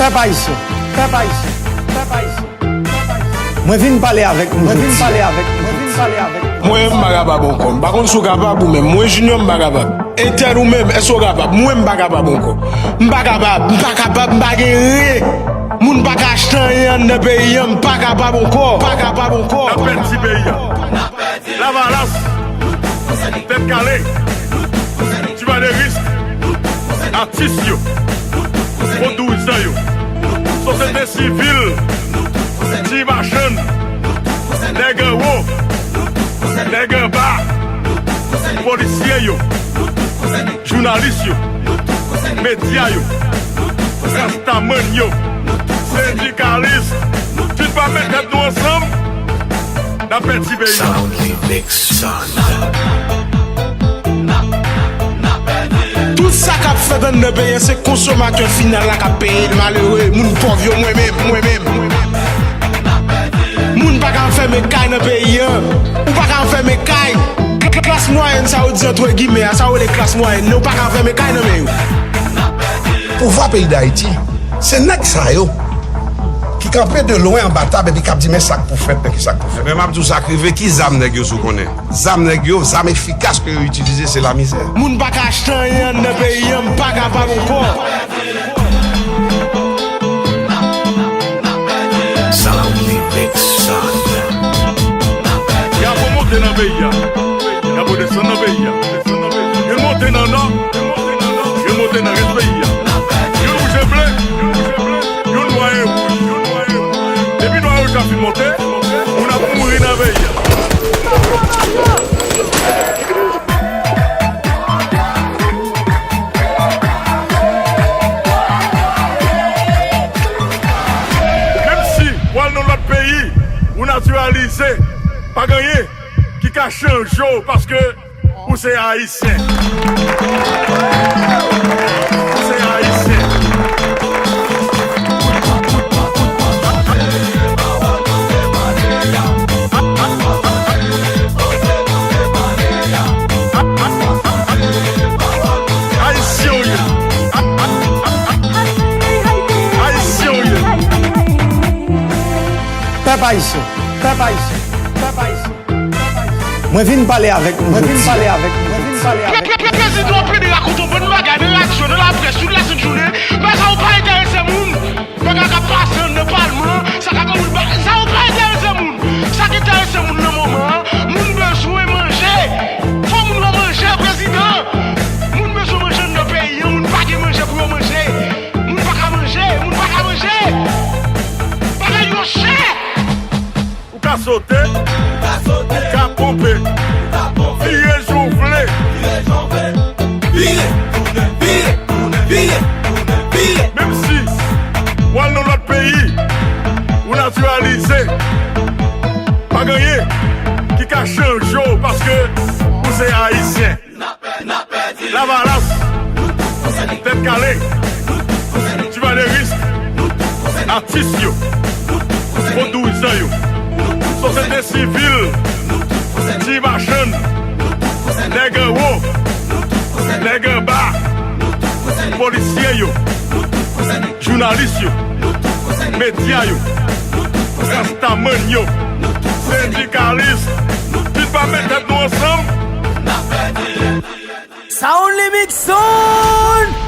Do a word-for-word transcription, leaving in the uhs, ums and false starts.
Pèp ayisyen, pèp ayisyen, pèp ayisyen, pèp ayisyen. Mwen vin pale avèk nou jodi a. Mwen vin pale avèk nou, mwen vin pale avèk nou. Mwen menm m pa kapab ankò. M pa konn si w kapab ou menm. Mwen Junior m pa kapab. Entèl ou menm, èske w kapab? Mwen m pa kapab ankò. M pa kapab, m pa kapab, m pa gen ren. Moun pa ka achte anyen anndan peyi an, m pa kapab ankò. Pa kapab ankò. N ap pèdi peyi a. Lavalas, Tèt Kale, Ti Valeris, atis yo, vodouyizan yo, sosyete sivil, ti machann, nèg anwo, nèg anba, polisye yo, jounalis yo, medya yo, rastaman yo, sendikalis, si n pa met tèt nou ansanm, n ap pèdi peyi a. Sound Remix Sound. Tout sa k ap fèt anndan peyi an, se konsomatè final la k ap peye l, malere, moun pòv yo, mwen menm, mwen menm. Moun pa ka anfèmen kay nan peyi an. Ou pa ka anfèmen kay. Klas mwayèn sa yo di antre gimè a, sa yo rele klas mwayèn nan, ou pa ka anfèmen kay nan men yo. Pouvwa peyi Dayiti, se nèg sa yo ki kanpe de lwen anba tab epi k ap di, "Men sa k pou fèt, men ki sa k pou fèt." Men m ap di w sa k rive, ki zam nèg yo sou konnen? Zam nèg yo, zam efikas ke yo itilize, se lamizè. Moun pa ka achte anyen anndan peyi an, m pa kapab ankò. Sound Remix Sound. Yabo monte nan peyi a. Yabo desann nan peyi a. Youn monte nan nò, youn monte nan rès peyi a. Youn wouj e ble, youn nwa e wouj. Depi nwa e wouj la fin monte, moun ap mouri nan peyi a. Menm si w al nan lòt peyi, ou natiralize, pa gen anyen ki ka chanje w paske ou se Ayisyen. Ou se Ayisyen. Ayisyen w ye. Ayisyen w ye. Pèp ayisyen, pèp ayisyen, pèp ayisyen. Mwen vin pale avèk nou jodi a. Mwen vin pale avèk nou, mwen vin pale avèk nou. Pre-, pre-, pre-, prezidan Pedro rakonte yon bann bagay nan radyo, nan laprès, tout lasent jounen. Bagay sa yo pa enterese moun. Bagay k ap pase anndan palman, sa k ap, moun pa, sa yo pa enterese moun. Sa k enterese moun nan moman an, moun bezwen manje. Fò moun yo manje, prezidan. Moun bezwen manje anndan peyi an, moun pa gen manje pou yo manje. Moun pa ka manje, moun pa ka manje. Bagay yo chè. Ou ka sote, ou ka ponpe, vire jan w vle. Vire, tounen, vire, tounen, vire, tounen, vire. Menm si w al nan lòt peyi, ou natiralize, pa gen anyen ki ka chanje w paske ou se Ayisyen. Lavalas, Tèt Kale, Ti Valeris, atis yo, vodouyizan yo, sosyete sivil, ti machann, nèg anwo, nèg anba, polisye yo, jounalis yo, medya yo, rastaman yo, sendikalis, si n pa met tèt nou ansanm, Sound Remix Sound!